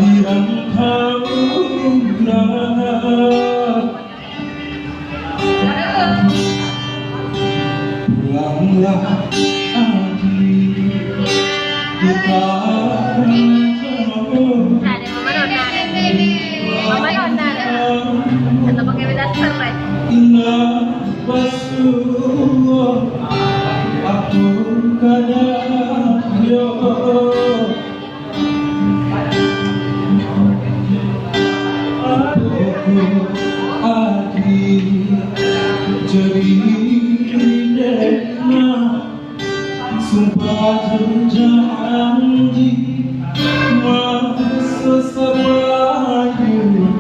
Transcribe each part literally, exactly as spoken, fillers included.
Yang kau inginkan. Pulanglah, Adi, kita akan jauh. Nah, ada Mama Nona, ada Mama Nona, ada. Atau pakai beda surprise. Indah basuh, aku kadang yo. Adi, jadi dek nah, sumpah janji, masa sabayu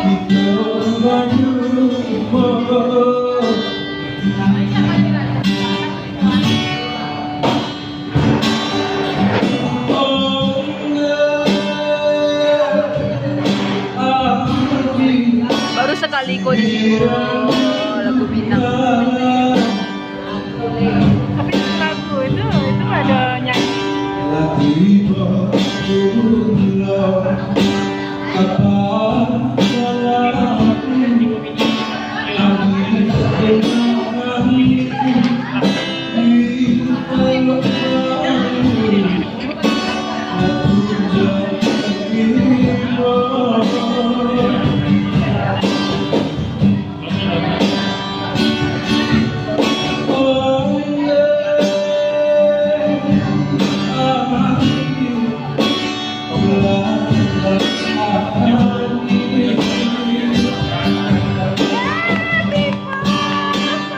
kita bajumpa. Baru sakali ko di sini. Oh, lagu Minang. Tapi lagu itu, itu ada nyanyi.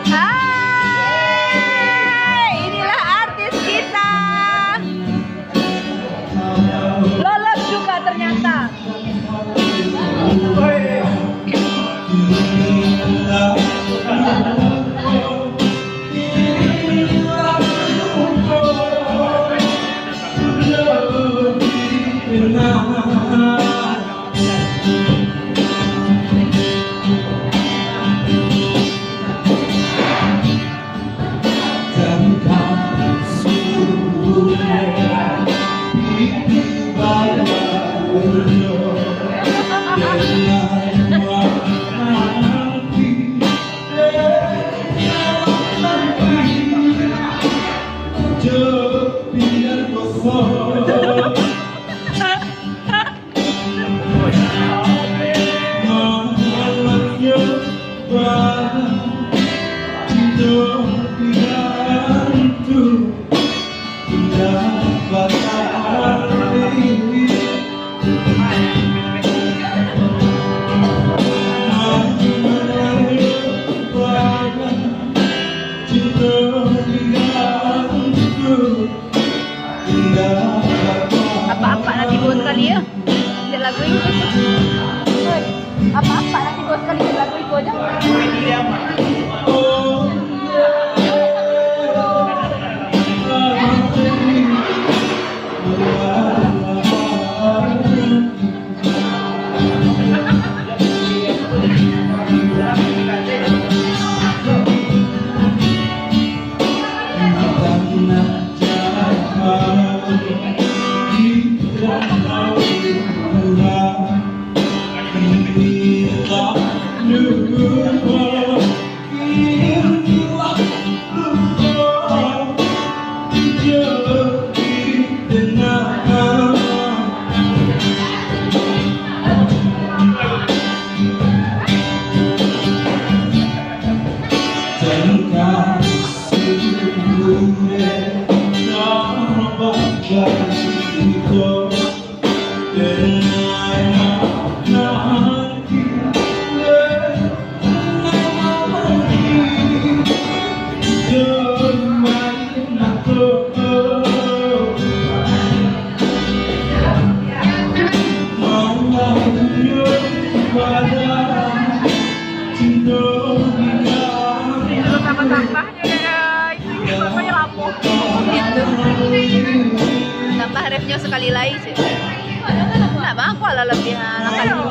Hai, inilah artis kita. Lolos juga ternyata. Apak-apak lah tibo sakali yo. Dek lagu iko. Oi, apak-apak lah tibo sakali dek lagu iko jo. Tambah-tambahnya dari itu, pokoknya lapor. Gitu. Tambah refnyo sakali lai, cik. Ndak bangko lah lebih, ah, langkah.